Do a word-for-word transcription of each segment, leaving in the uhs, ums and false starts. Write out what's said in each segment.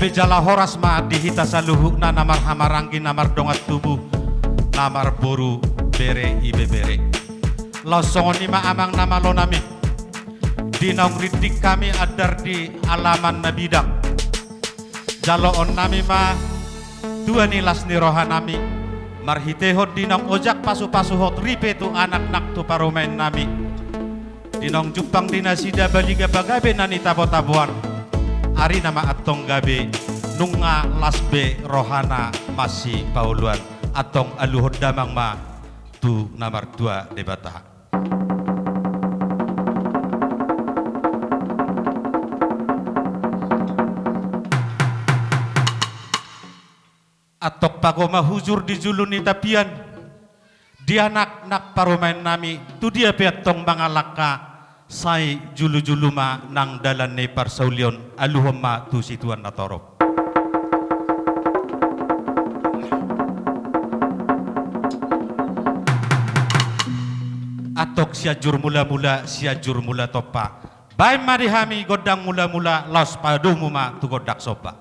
Jala horas ma di hita saluhutna na marhahamaranggi, na mardongan tubu, na marboru, bere, ibebere. Laos songon i ma amang na malo nami. Di naung rintik hami andar di alaman na bidang, jaloon nami ma tua ni las ni roha nami, marhitehon di naung ojak pasu-pasuhon ripe tu anak nang tu parumaen nami. Di naung jumpang di nasida baliga pagabe na nitabotabo-taboan, arina ma antong gabe, nunga las be rohana masipaoloan. Antong aluhon damang ma tu na martua Debata. Antong pagomahujur di julu ni tapian, di anak nang parumaen nami, tu dia pe antong mangalangka, sai julu-julu ma nang dalan ni parsaulion, aluhon ma tu situan na torop. Antong Sianjur Mula-mula, Sianjur Mula Tompa. Baen ma di hami gondang mula-mula, laos padomu ma tu gondang somba.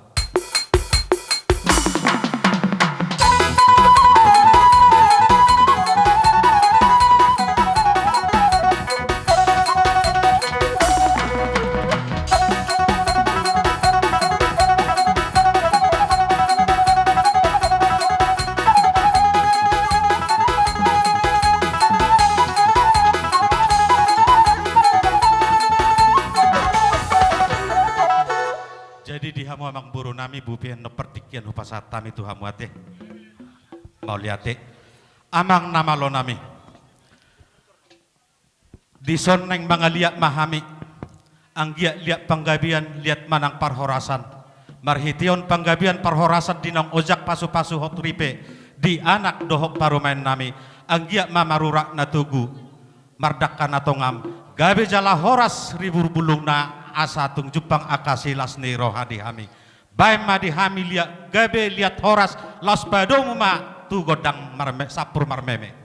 Jadi di hamu amang boru nami, boi pe annon partingkian hupasahat hami tu hamu ate. Mauliate. Amang na malo nami. Dison naeng mangaliat ma hami. Anggiat liat panggabean, liat ma nang parhorasan. Marhitehon panggabean parhorasan di naung ojak pasu-pasuhon ripe di anak dohot parumaen nami. Anggiat ma marurat na togu, mardangka na tongam, gabe jala horas riburbulungna, asa tung jumpang angka silas ni roha di hami. Baen ma di hami liat gabe, liat horas, laos padomu ma tu gondang marme-, sampur marmeme.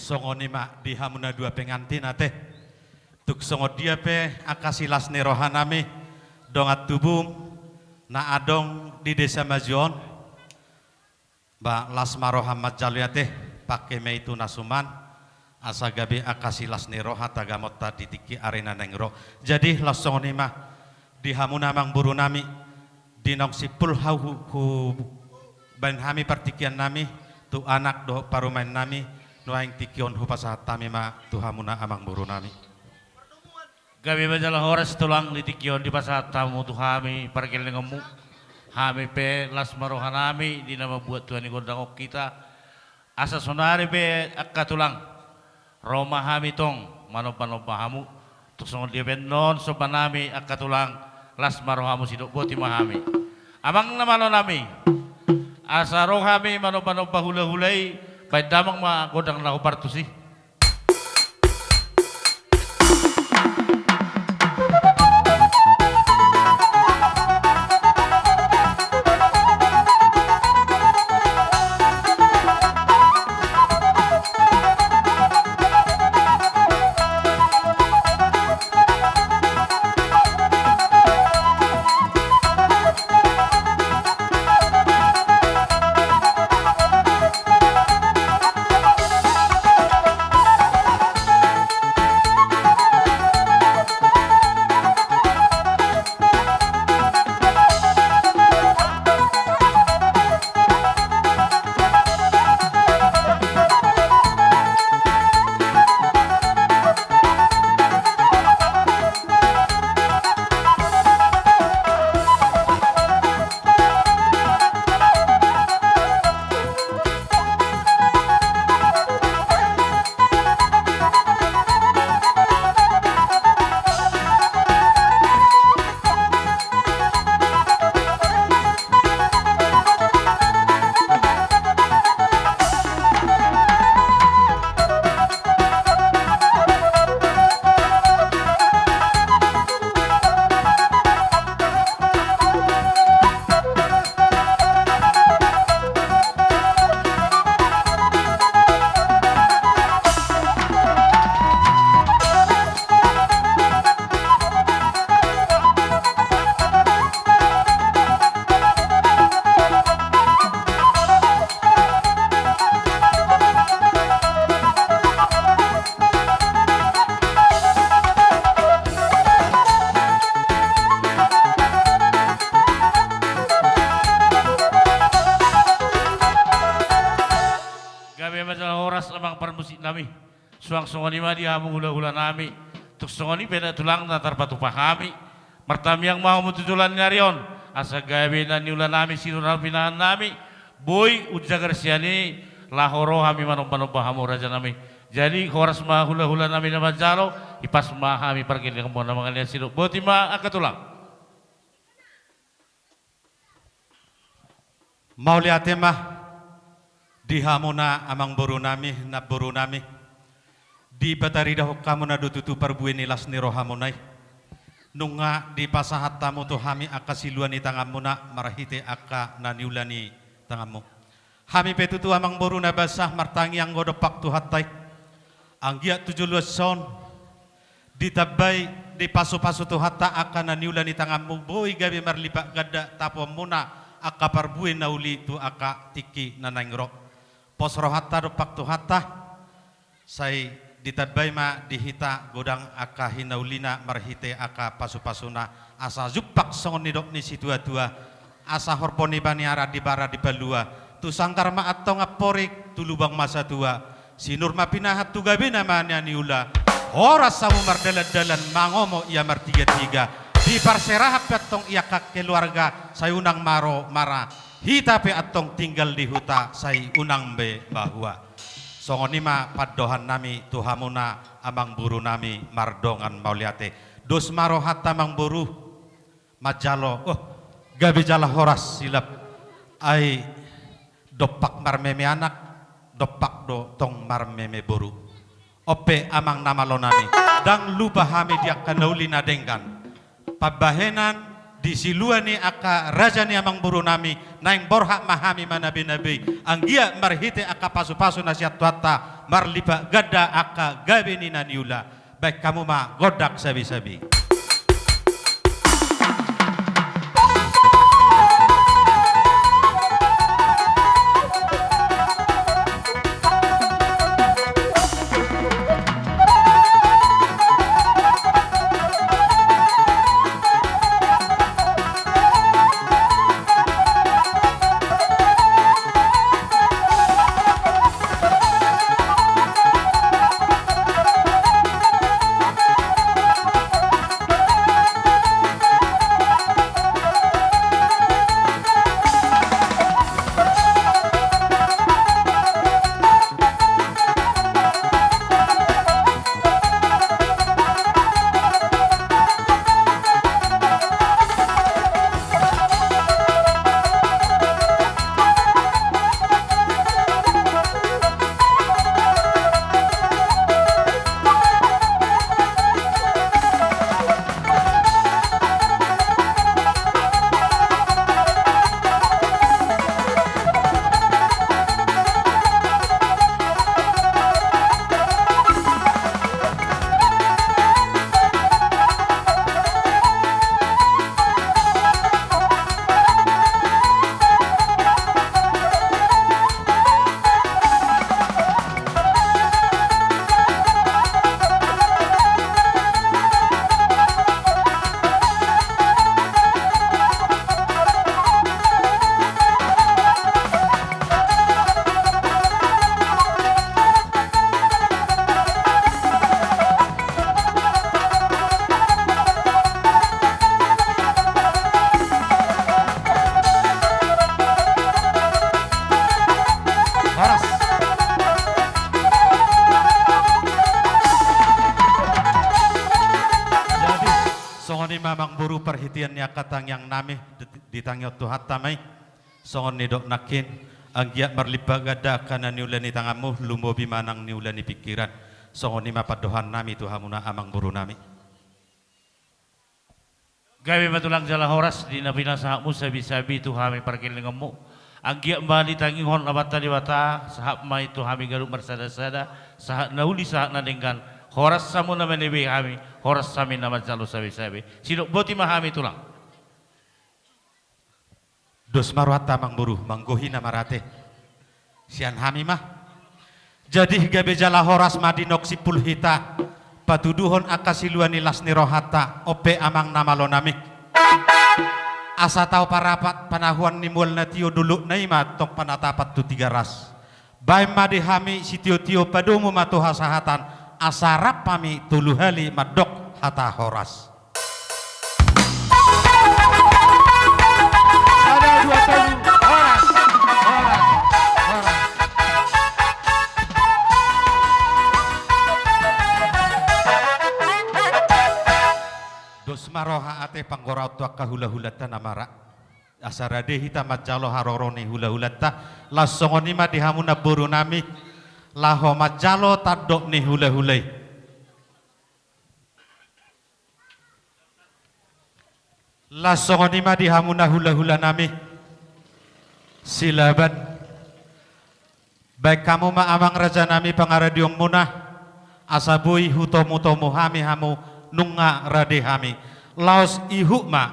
Songon i ma di hamu na dua pengantin ate. Tung songon dia pe angka silas ni rohanami, dongan tubu na adong di desa Majuon, ba las ma roham manjalo i ate, pangke ma i tu na suman, asa gabe angka silas ni roha tagamonta di tingki ari na naeng ro. Jadi laos songon i ma di hamuna amangborunami, di naung simpul hau hu, hubaen hami partingkiannami tu anak dohot parumaennami, nuaeng tingki on hupasahat hami ma tu hamuna amangborunami. Gabe ma jala horas tulang, di tingki on dipasahat hamu tu hami pargellengonmu. Hami pe las ma rohanami di na mambuat tua ni gondang on hita. Asa saonari pe angka tulang, ro ma hami tong manombanomba hamu. Tung songon dia pe annon sombanami angka tulang, las ma rohamu, sidok boti ma hami. Amang na malonami, asa ro hami manombanomba hulahula i, baen damang ma gondang na hombar tusi. Gabe ma jala horas amang parmusiknami. Suang songon i ma di hamu hulahulanami. Tung songon i pe na tulang na tarpatupa hami. Martangiang ma hamu tu joloan ni ari on, asa gabe na niulanami, sinur hami pinahannami, boi umjagar sian i, laho ro hami manombanomba hamu rajanami. Jadi horas ma hulahulanami na manjalo, hipas ma hami pargellengonmuna, mangalean, sidok boti ma angka tulang. Mauliate ma di hamuna amangborunami, namborunami. Dipataridahon hamuna do tutu parbue ni las ni rohamuna i. Nunga dipasahat hamu tu hami angka silua ni tanganmuna marhite angka na niula ni tanganmu. Hami pe tutu amangboru na basa martangiang do dompak Tuhanta i. Anggiat tu joloan on ditambai, dipasupasu Tuhanta angka na niula ni tanganmu, boi gabe marlipat ganda tapuanmuna angka parbue na uli tu angka tingki na naeng ro. Pos rohanta dompak Tuhanta, sai ditambai ma di hita godang angka hinaulina marhite angka pasupasuna, asa jumpang songon nidok ni situatua, asa horbo ni baniara di bara dipalua, tu sanggar ma antong amporik, tu lubang ma satua, sinur ma pinahan, tu gabena ma na niula, horas hamu mardalandalan, mangomo ia martigatiga, diparserahan pe antong ia angka keluarga, sai unang ma ro mara, hita pe antong tinggal di huta, sai unang be bahua. Songon i ma pandohannami tu hamuna amangborunami mardongan mauliate. Dos ma rohanta amangboru manjalo, oh, gabe jala horas silap. Ai dompak marmeme anak, dompak do tong marmeme boru. On pe amang na malonami, ndang lupa hami di angka na uli na denggan. Pambahenan Di silua ni angka raja ni amangboru nami, naeng borhat ma hami manabe-nabe, anggiat marhite angka pasu-pasu na sian Tuhanta, marlipat ganda angka gabe ni na niula. Baen hamu ma gondang sabe-sabe. Horas. Jadi, songon i ma amangboru parhitean ni angka tangiang nami, di, ditangihon Tuhanta ma i. Songon nidok nangkin, anggiat marlipat ganda angka na niula ni tanganmu, lumobi ma nang niula ni pingkiran. Songon i ma pandohan nami tu hamuna amangboru nami. Gabe ma tulang jala horas di na pinasahatmu sabi-sabi tu hami pargellengonmu. Anggiat ma ditangihon Amanta Debata, sahat ma i tu hami ganup marsada-sada, sahat na uli sahat na denggan, horas hamu na manebe hami, horas hami na manjalo sabi-sabi. Sidok boti ma hami tulang. Dos ma rohanta amangboru, manggohi na marate. Sian hami ma. Jadi gabe jala horas ma di nong simpul hita, patuduhon angka silua ni las ni rohanta, on pe amang na malo nami. Asa tau parapat panahuan ni mual na tio, dolokna i ma tong panatapan tu Tigaras. Baen ma di hami sitio-tio, padomu ma tu hasahatan, asa rap hami tolu hali mandok hata horas. Sada, dua, tolu, horas, horas, horas. Dos ma roha ate panggoraon tu angka hula-hulanta na mara. Asa rade hita manjalo haroro ni hula-hulanta, laos songon i ma di hamu namboru nami, laho manjalo tandok ni hula-hula i. Laos songon i ma di hamuna hula-hula nami, Silaban. Baen hamu ma amang raja nami pangaradionmuna, asa boi hutomu-tomu hami hamu nunga rade hami. Laos ihut ma,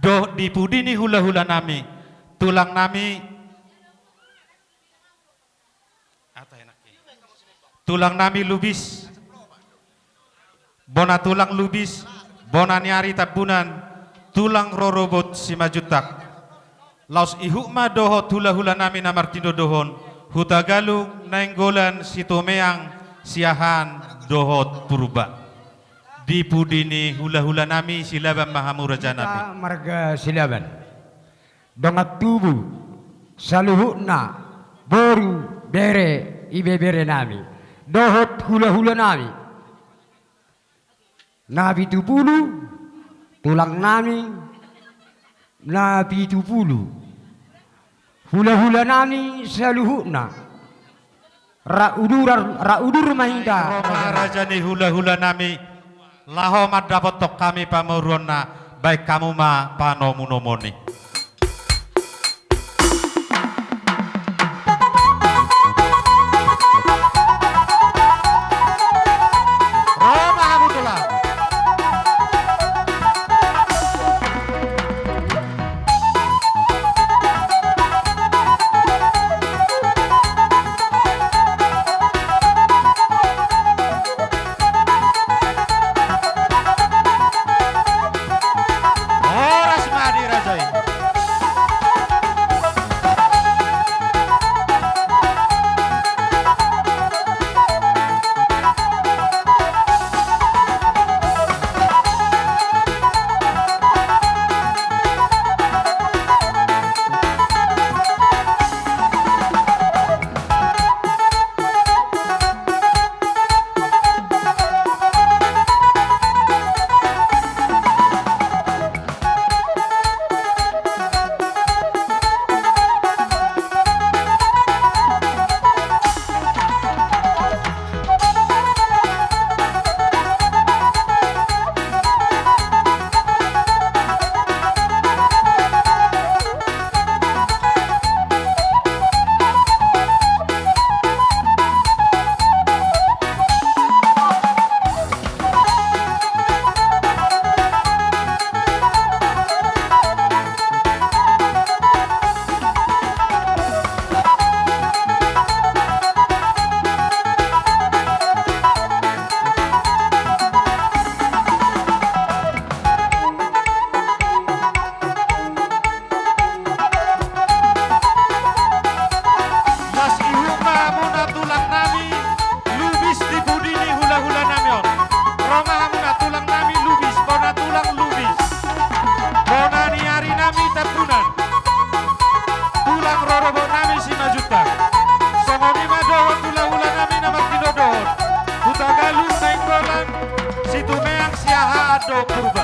dohot di pudi ni hula-hula nami, tulang nami, tulang nami Lubis, bona tulang Lubis, bona ni ari Tambunan, tulang rorobot Simanjuntak. Laos ihut ma dohot hula-hula nami na martinodohon, Hutagalung, Nainggolan, Situmeang, Siahaan, dohot Purba. Di pudi ni hula-hula nami, Silaban ma hamu raja nami. Hita marga Silaban. Dongan tubu, saluhutna, boru, bere, ibebere nami. Dohot hula-hula nami. Na pitu pulu, tulang nami, na pitu pulu. Hula-hula nami saluhutna. Ra uduran, ra udur ma hita. Ro ma raja ni hula-hula nami. Laho mandapothon hami pamoruonna. Baen hamu ma panomunomuni. Ro ma hamu tulang. Horas ma di raja i. Las ihut ma hamuna tulang nami Lubis di pudi ni hulahula nami on. Ro ma hamuna tulang nami Lubis, bona tulang Lubis. Bona ni ari nami Tambunan. Tulang rorobot nami Simanjuntak. Songon i ma dohot hulahula nami na martinodohon. Hutagalung Nainggolan, Situmeang, Siahaan dohot Purba.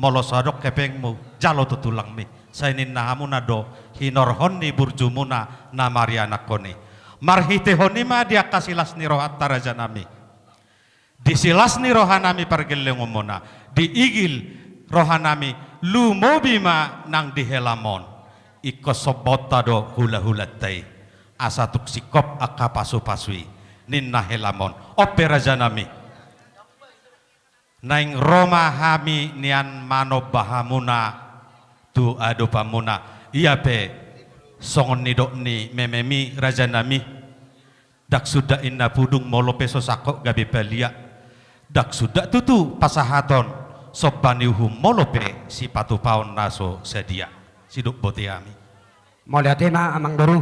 Molo so adong hepengmu, jalo tu tulangmi. Sai ninna hamuna do hinorhon ni burjumuna na marianakhon i. Marhitehon i ma di angka silas ni rohanta, rajanami. Di silas ni rohanami pargellengonmuna, di igil rohanami, lumobi ma nang di helamon. Ingkon sombaonta do hulahulanta i, asa tung singkop angka pasupasu i, ninna helamon. On pe, rajanami. Naeng ro ma hami nian manomba hamuna tu adopanmuna. Ia pe, songon nidok ni mememi, rajanami, ndang suda inna pudung molo pe so sangkot gabe palia. Ndang suda tutu pasahaton somba ni uhum molo pe sipatupaon na so sadia. Sidok botima hami. Mauliate ma, amangboru.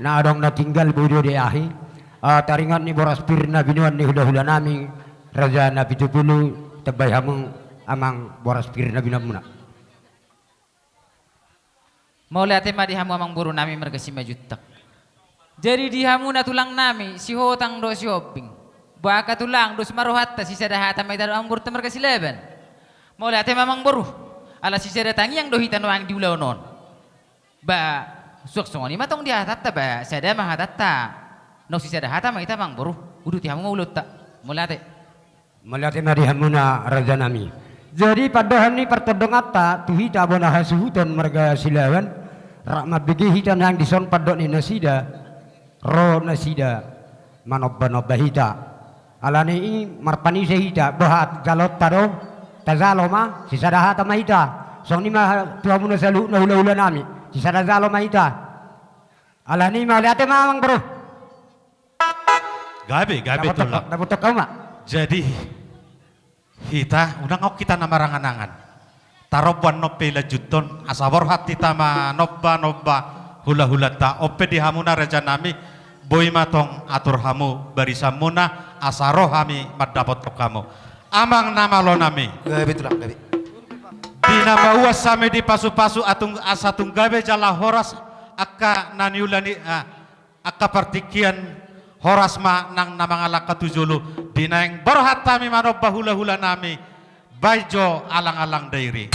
Na adong na tinggal boi do diahi. Ah, taringot ni boras pir na binoan ni hulahulanami, Raja Napitupulu, tambai hamu, amang, boras pir na binoanmuna. Mauliate ma di hamu, amangborunami marga Simanjuntak. Jadi di hamuna tulangnami, Sihotang dohot Sihombing, boha angka tulang, dos ma rohanta, sisada hata ma hita dohot amangborunta marga Silaban. Mauliate ma, amangboru. Ala sisada tangiang do hita nuaeng di ulaon on. Ba suang songon i ma tong di hatanta, ba sada ma hatanta. Naung sisada hata ma hita, amangboru. Uduti hamu ma ulaonta. Mauliate. Mauliate ma di hamuna, rajanami. Jadi pandohan ni partondonganta tu hita bona hasuhuton marga Silaban, rap mambege hita nang dison pandok ni nasida, ro nasida manombanomba hita. Alani i marpanise hita, boha jaloonta do? Tajalo ma, sisada hata ma hita. Songon i ma tu hamuna saluhutna hulahulanami, sisada jalo ma hita. Alani i, mauliate ma, amangboru. Gabe, gabe, tulang. Dapothon hamu ma. Jadi hita, unang adong hita na maranganangan. Tarombo annon pe ilanjuthon, asa borhat hita manombanomba hulahulanta. On pe di hamuna, rajanami, boi ma tong atur hamu barisanmuna, asa ro hami mandapothon hamu. Amang na malonami. Gabe, tulang, gabe. Di na mauas hami di pasupasu, atung, asa tung gabe jala horas angka na niula ni, ah, angka partingkian, horas ma nang na mangalangka tu jolo, di naeng borhat hami manomba hulahulanami, baen jo alangalang dairi.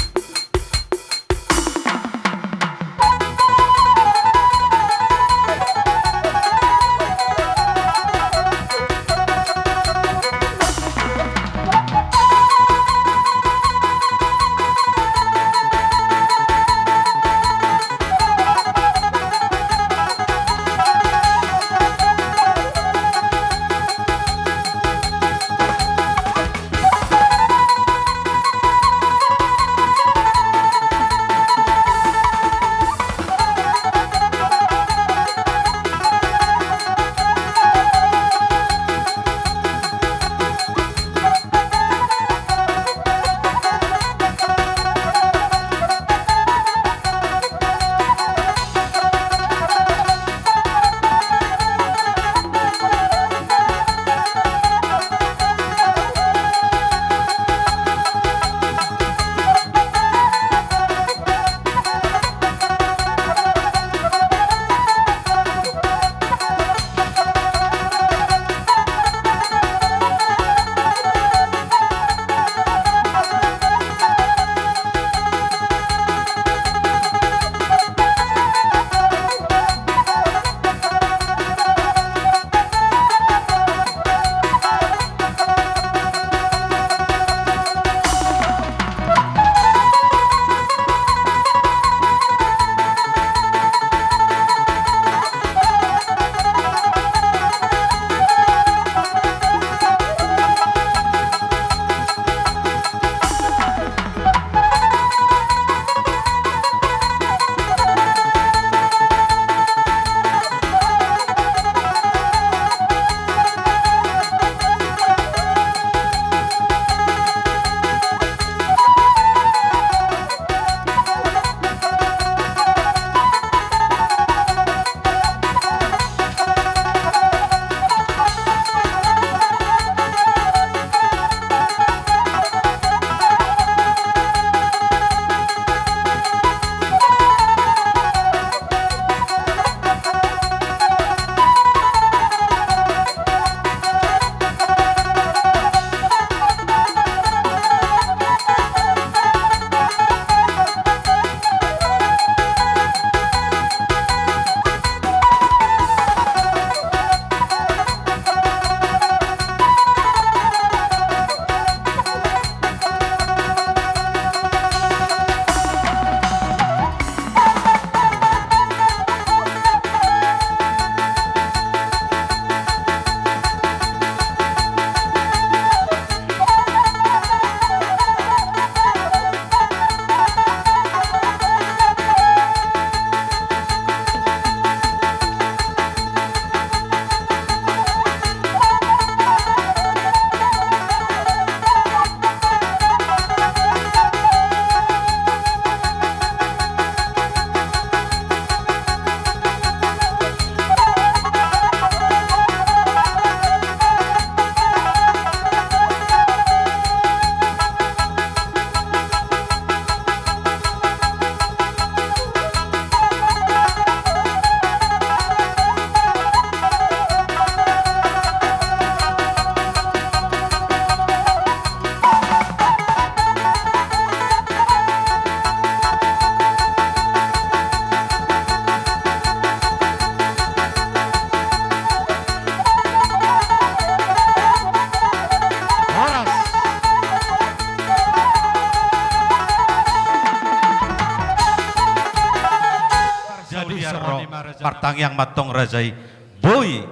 Martangiang ma antong raja i, boi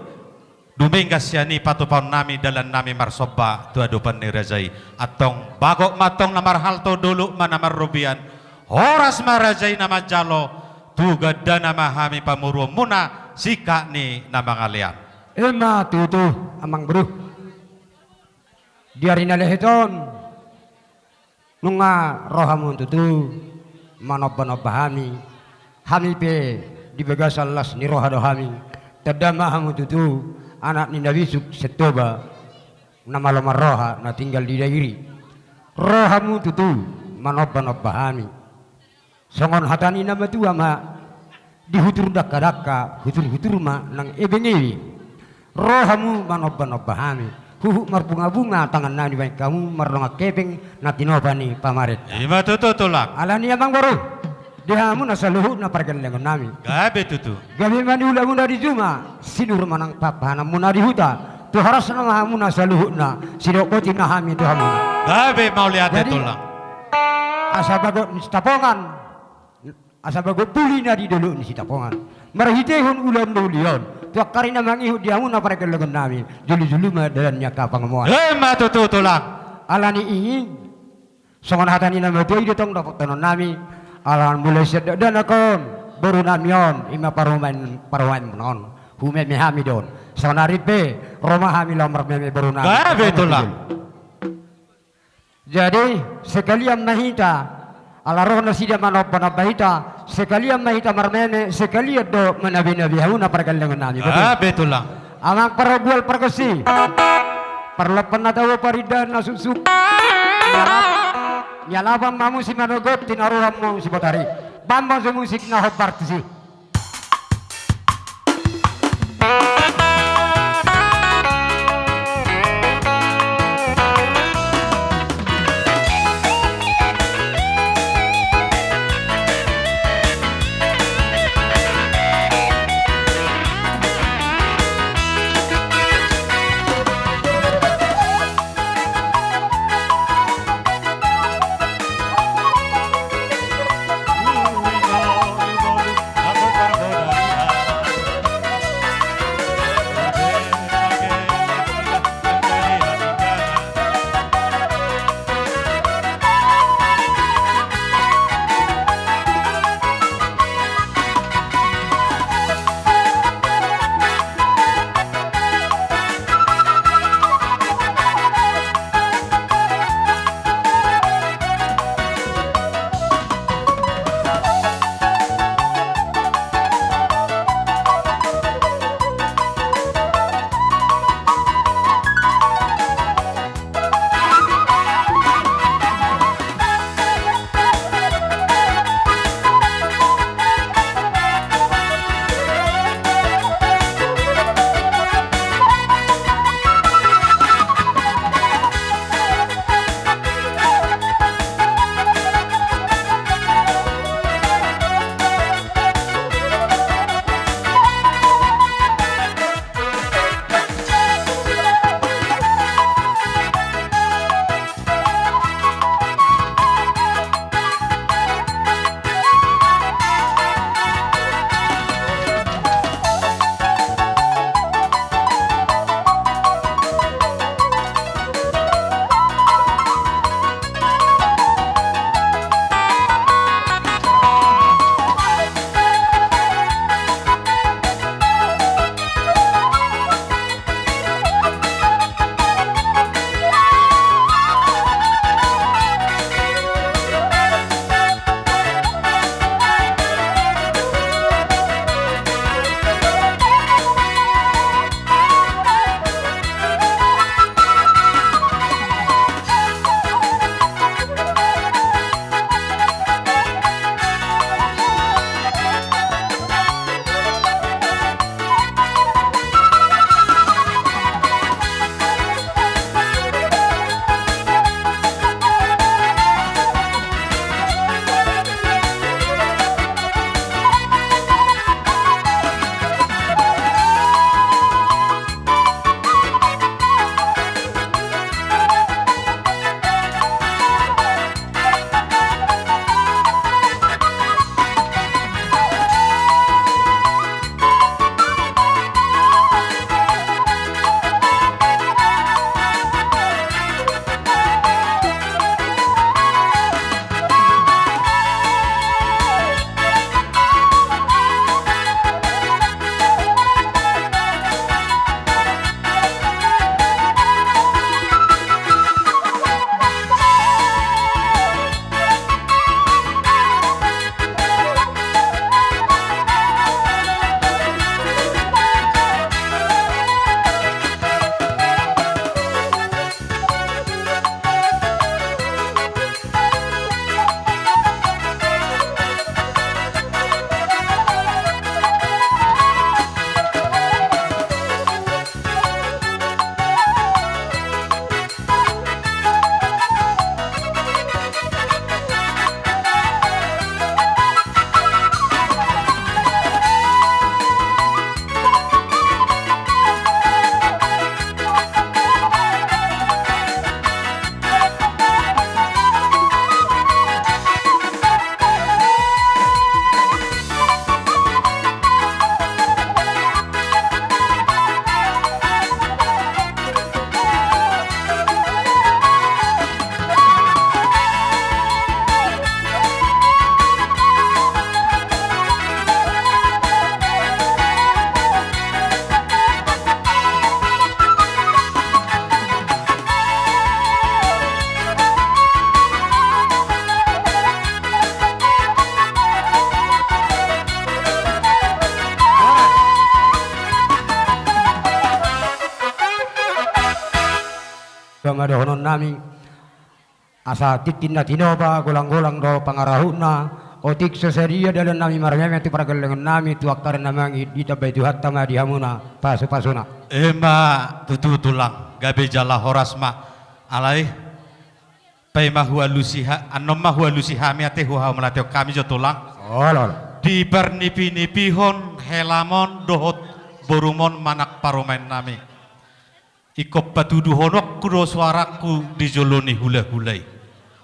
dumenggan sian i patupaonnami dalannami marsomba tu adopan ni raja i. Antong bagot ma antong na marhalto, dolok ma na marrobean. Horas ma raja i na manjalo, tu gandana ma hami pamoruonmuna singkat ni na mangalean. Ima tutu, amang boru. Di ari na lehet on, nunga ro hamu tutu manombanomba hami. Hami pe di bagasan las ni roha do hami. Tanda ma hamu tutu anak ni na bisuk Setoba, na malo marroha, na tinggal di Dairi. Ro hamu tutu manombanomba hami. Songon hata ni na matua ma, di hutur dangkadangka, huturhutur ma nang ebengebe. Ro hamu manombanomba hami, huhut marbungabunga tangannami dibahen hamu mardongan hepeng na tinopa ni pamarenta. Ima tutu, Tulang. Alani i, amang boru, di hamuna saluhutna pargellengonnami. Gabe tutu. Gabe ma niulamuna di juma, sinur ma nang pahanpahanmuna di huta. Tu horasna ma hamuna saluhutna, sidok boti ma hami tu hamuna. Gabe, mauliate, Tulang. Jadi, asa bagot ni Sitapongan, asa bagot puli na di dolok ni Sitapongan, marhitehon ulaon na uli on, tu angka ari na mangihut di hamuna pargellengonnami, jolojolo ma dalan ni angka pangomoan. Ima tutu, Tulang. Alani i, songon hata ni na matua i do tong dapothononnami. Ala mulai sian dakdanak on, borunami on, ima parumaen, parumaenmuna on, humeme hami do on. Saonari pe ro ma hami laho marmeme, borunami. Gabe, Tulang. Jadi, sekalian ma hita, ala ro nasida manombanomba hita, sekalian ma hita marmeme, sekalian do manabenabe hamuna pargellengonnami. Betul? Gabe, Tulang. Amang parhombual pargonsi, parlompan na tabo, parindahan na suksuk, nialap-, nialapan ma hamu simanogot, tinaruhan ma hamu sibotari. Bambang so musik na hombar tusi. Sama dohonon nami, asa tintin na tinopa, golang-golang do pangarahutna, otik so sadia dalan nami marmeme tu pargellengon nami, tu angka ari na mangihut, ditambai Tuhanta ma di hamuna pasu-pasuna. Ema tutu tulang, gabe jala horas ma. Alai, paima hualusi ha-, annon ma hualusi hami ate, huhaholongi hami jo tulang. Olo, olo. Di parnipi-nipihon helamon dohot borumon manang parumaen nami. Ingkon patuduhononku do suarangku di jolo ni hula-hula i.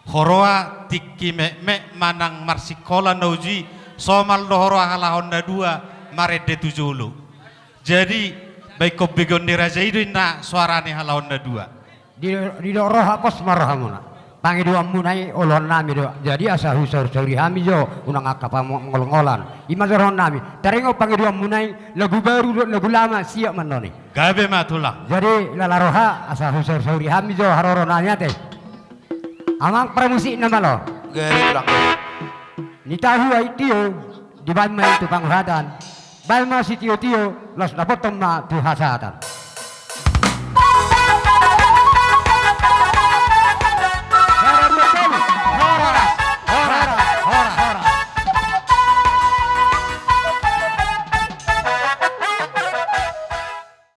Huroha tingki metmet manang marsingkola na uju i, somal do huroha halak on na dua marende tu jolo. Jadi, baen ingkon begeon ni raja i do inna suara ni halak on na dua. Di, didok roha pos ma rohamuna. Pangidoanmuna i oloan nami do. Jadi asa husaur-sauri hami jo, unang angka pangol-ngolan. I ma jo roha nami. Taringot pangidoanmuna i, lagu baru dohot lagu lama, siap ma annon i. Gabe ma tulang. Jadi lala roha, asa husaur-sauri hami jo haroro nami ate. Amang parmusik na malo. Gabe tulang. Ni tahu ai tio, dibaen ma i tu panguhatan. Baen ma sitio-tio, laos dapothon ma tu hasahatan.